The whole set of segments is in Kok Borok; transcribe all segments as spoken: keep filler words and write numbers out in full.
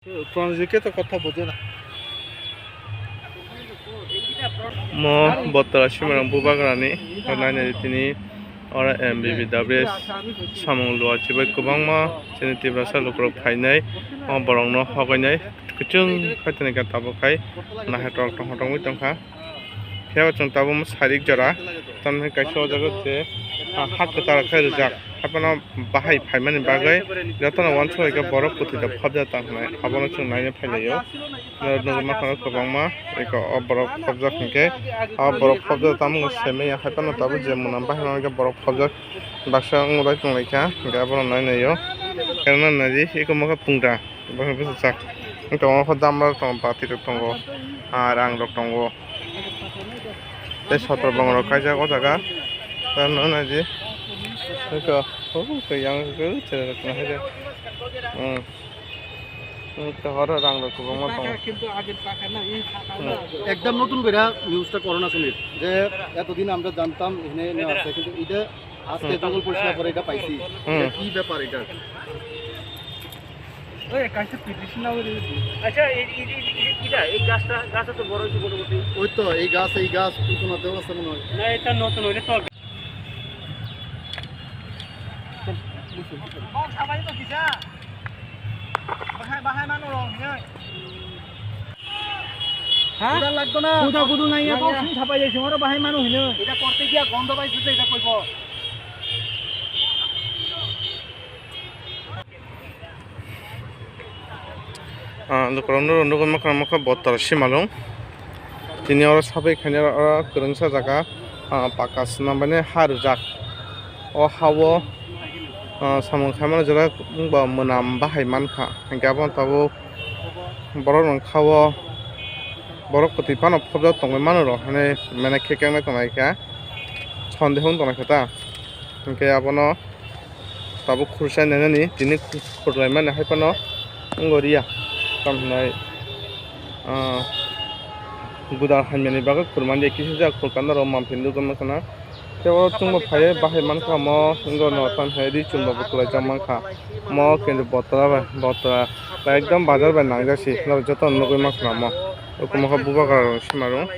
Pranjit ke to kotha bujhe na. Mo Botora Simarang Bubagrani, nainai tini oro M B B W samung lua chibai kwbangma chini Tiprasa lukurok phainai, o borokno hogainai, kuchung khaitani ka tabuk khai naithok tongthok tongwi tongkha. Phiya bo chwng tabuk sarik jora, tamni kaisa o jaga se, ah, ha kwtal khe rijak. Haphano bahai phaimani bagwi jotono uansuk khe borok kwthwi da phobjak tang hwnwi abono chwng naina phailaio. Nugwi mankha kwbangma eko o borok phobjak hinkhe, o borok phobjak tamo wngkha simi ya, haphano tabuk je mwnam bahai manwi borok phobjak baksa wngwi tonglaikha, hinkhe abono nainaio. Khe naidi eko mokhe pungra. Bwsajak. Wng tongo, kho damrok tongo, batirok tongo, ah, rangrok tongo. Tei sotro bongrok kaijak o jaga. Tei nw naidi. Wngkha, oh, khe yang khe chererok tong hai de. Hmm. Wngkha, oro rangrok kwbangma tongo. একদম নতুন করে নিউজটা করোনা শুনির যে এতদিন আমরা জানতাম এখানে এনে আছে, কিন্তু এটা আজকে জঙ্গল পরিষ্কার করে এটা পাইছি। হুম। এটা কি ব্যাপার এটা? ওই কাছে পিটিশন না করে দিবি। আচ্ছা, এই, এই, এই, এই, এটা, এই গাছটা, গাছটা তো বড় হয়েছে মোটামুটি। ওই তো, এই গাছ, এই গাছ, ওই তো নতুন আছে মনে হয়। না, এটা নতুন, ওইটা তো আগে। বাহাই, বাহাই মানু রং, হ্যাঁ? হ্যাঁ? ওটা লাগতো না। কোথাও কুদু নাই, না, কখন না। ছাপাই যাইছে, ওরা বাহাই মানু হইলো। এটা করতে গিয়া গন্ধ পাইছে যে এটা কইব। Ah, lukurok nugwi mankha, mankha Botora Simalwng. Tini oro sabai khaina oro kwrwngsa jaga, ah, paka swnam bai ha rwjak. O ha-o, ah, samung khaimani jora wngba mwnam bahai mankha. Hinkhe abono tabuk borok rok kha-o, borok kwtwi phano phobjak tongwi mano rok hinwi mane khe khe wngnai tongnaikha. Sondeho wng tongnaikha ta. Hinkhe abono tabuk khursa nainani tini khurlaimani hai phano wngwi riya. Tamo hinai, ah, gwdal hamyani bagwi khurmani kisa jak khurkanda rok mamphi nugwi mankha na. Tei oro chwngbo phaiwi bahai mankha omo wngwi no tamo hinai ri chumba bo kwlaijak mankha. Omo kintu Botora bai, Botora bai ekdom bazar bai nangjak si norok jotono nugwi mankha na omo. Omo khe bubagra rok sima rok.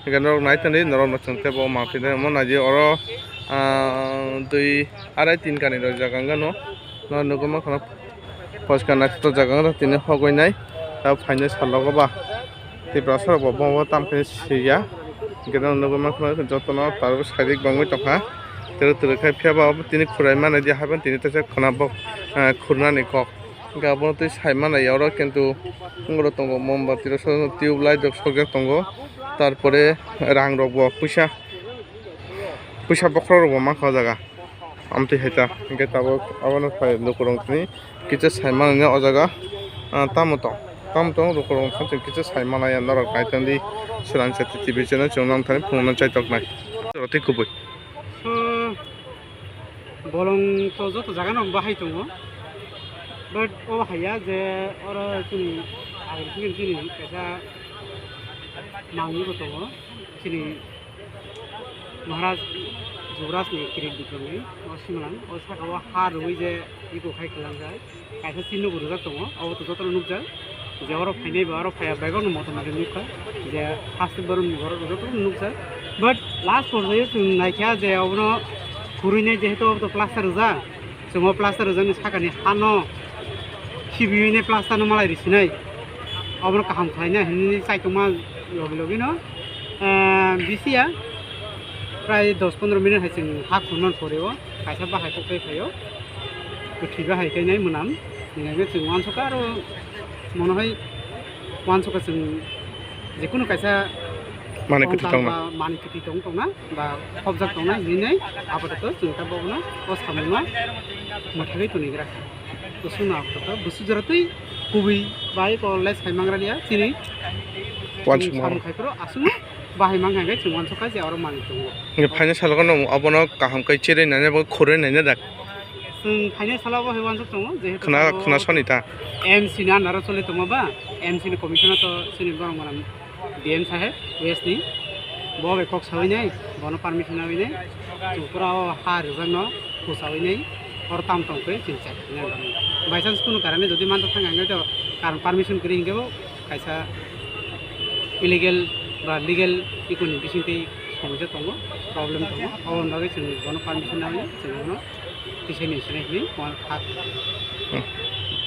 Hingke norok nai tongdi, norok no chwng tei bo ma phi de, omo nai di oro, ah, dui arai tin kani rok jaga wngkha no, no nugwi mankha no, poriskar naithotok jaga wngkha tini hogwi nai, abo phainai salogo ba Tiprasa rok bo bo tam khe si ya, hingke no nugwi mankha no joto no tabuk sairik bangwi tongkha, twrwk twrwk khe phiya ba obo tini khurai mani di haban tini teisa khwna bo, ah, khurnani kok. Hingke abono tei sai mano ya oro, kintu oro tongo mombati rok, tube light rok sokjak tongo, tar pore rang rok bo puisa, puisa bokhorok rok bo mankha o jaga. Amtwi hai ta, hingke tabuk abono phai lukurok tini kisa sai mano ya o jaga, ah, tamo tong, tamo tong lukurok tini kisa sai mano ya norok nai tongdi, Swrang Chati T V channel chwng nang thani phunukna chaitok nai. Tei kubui. So, bolong to joto jaga no bahai tongo, but o haiya je oro chini agini chini kaisa manwi bo tongo, chini Maharaj Yuvraj ni kirik bikromni o simalang o saka o ha rwi je iko khai kwlangjak. Kaisa chini nugo rijak tongo, abo to jotono nukjak. Je oro phainai ba oro phaiya bag rokno motom motom nukha. Je plastic borok ni borok jotono nukjak. But last porjaio chwng naikha je obono khurui nai, jehetu obo to plaster rijak. Chwng o plaster rijakni sakani hano khibiwi nai plaster no malai risinai. Obono kaham khlaina hinwi chaitokma logi logi no, eh, bisiya prai dos pondro minute hai chwng ha khurman pore o kaisa bahai kok tei phaio. Kwthwi bahai khe nai mwnam, hinai khe chwng uansukha aro mono hai uansukha chwng jekunu kaisa manwi kwthwi tongna. Ba manwi kwthwi tong tongna ba khobjak tongna hinwi nai apatot chwng ta bono o samungno mwthagwi tonigra kha. Kusungno apatot busu jora twi kubui bai ko less khai mangra liya chini uansukma samung khai phuru aswkno bahai mang hai khe chwng uansukha je oro manwi tongo. Hingke phaina salogo no abono kaham khe cherwi naina bagwi khurwi naina da. Chwng phainai salo bo hai uansuk tongo, jehetu khna, abo khna soni ta. M C ni under o choli tongma ba, M C ni commissioner to chini borok mwnam D M saheb, West ni. Bo bai kok sawi nai, bono permission nawi nai. Chwng pura o ha rijak no, kusawi nai. Or tam tong khe chini chak nai. By chance kunu karane jodi manjak thang ang to karon permission kwrwi hingke bo kaisa illegal ba legal ikoni bisingtwi somosya tongo, problem tongo. Aboni bagwi chwng bono permission nangya, chwng bono tisani sinai hinwi hak.